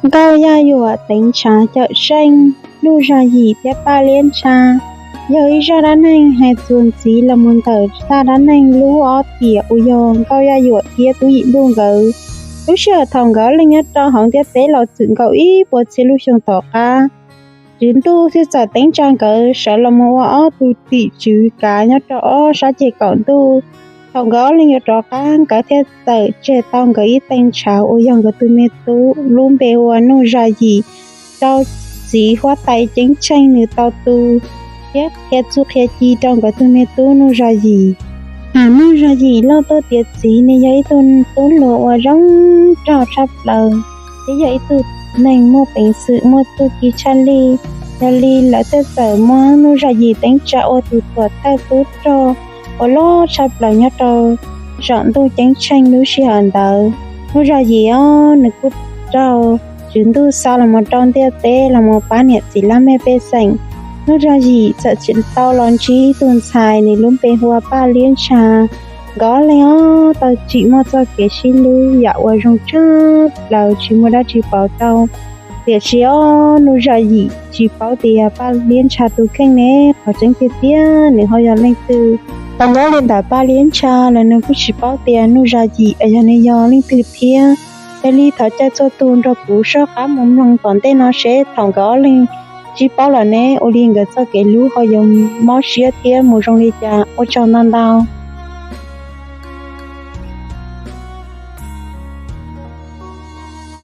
Nkauj Yaj Yuam teev tshav cawm seej Nuj Zag Yim thiab Paj Liab Ntsha yog ib zaj dab neeg hais txuas ntxiv los mus ntawm zaj dab neeg Lub Ob Tiam uas yog Nkauj Yaj Yuam thiab Tub Yim Ntuj nkawd. Lub sij hawm thaum nkawd ob leeg nyob rau hauv ntiaj teb los txwm nkaus ib puas txhiab lub xyoo tom qab, Tswv Ntuj thiaj txawm teev tsa nkawd sawv los mus ua ob tug tim tswv kav nyob rau ob sab ceg kaum ntuj. Thaum nkawd ob leeg yuav rov qab, nkawd thiaj txawm tseg tau nkawd ib teev tshav uas yog nkawd tus me tub lub npe hu ua Nuj Zag Yim rau txiv huab tais ceeb tsheej nws tau tu thiab qhia txuj qhia ci rau nkawd tus me tub Nuj Zag Yim. Thaum Nuj Zag Yim loj tuaj tiav txiv, nws yog ib tug tub hluas uas zoo nraug tshaj plaws thiab yog ib tug neeg muaj peev xwm muaj txuj ci tshaj lij. Yog li lawv thiaj txawm muab Nuj Zag Yim teev tsa ua tus tuam thawj tub rog uas loj tshaj plaws nyob rau zaum ntuj ceeb tsheej lub sij hawm ntawd. Nuj Zag Yim os, nws kuj raug Tswv Ntuj xa los mus rau ntiaj teb los mus pab niam txiv laj mej pej xeem. Nuj Zag Yim txawm tsis tau los ntsib tus ntxhais, nws lub npe hu ua Paj Liab Ntsha. Nkawd ob leeg os tau tsim muaj txoj kev sib hlub yam uas zoo tshaj plaws tsis muaj dab tsi pauv tau. Tiam sis os, Nuj Zag Yim tsis paub tias Paj Liab Ntsha tus kheej ne, qhov tseeb tiag tiag nws ho yog leej twg. Tau nyob li ntawm Paj Liab Ntsha los nws kuj tsis paub tias Nuj Zag Yim yog nws yog leej twg thiab. Yog li thov caw txhua tus nrog kuv soj qab mus mloog tom ntej no seb thaum nkawd ob leeg sib paub lawm ne, ua li nkawd txoj kev hlub ho yuav mob siab thiab mus zoo li cas. Ua tsaug ntau ntau.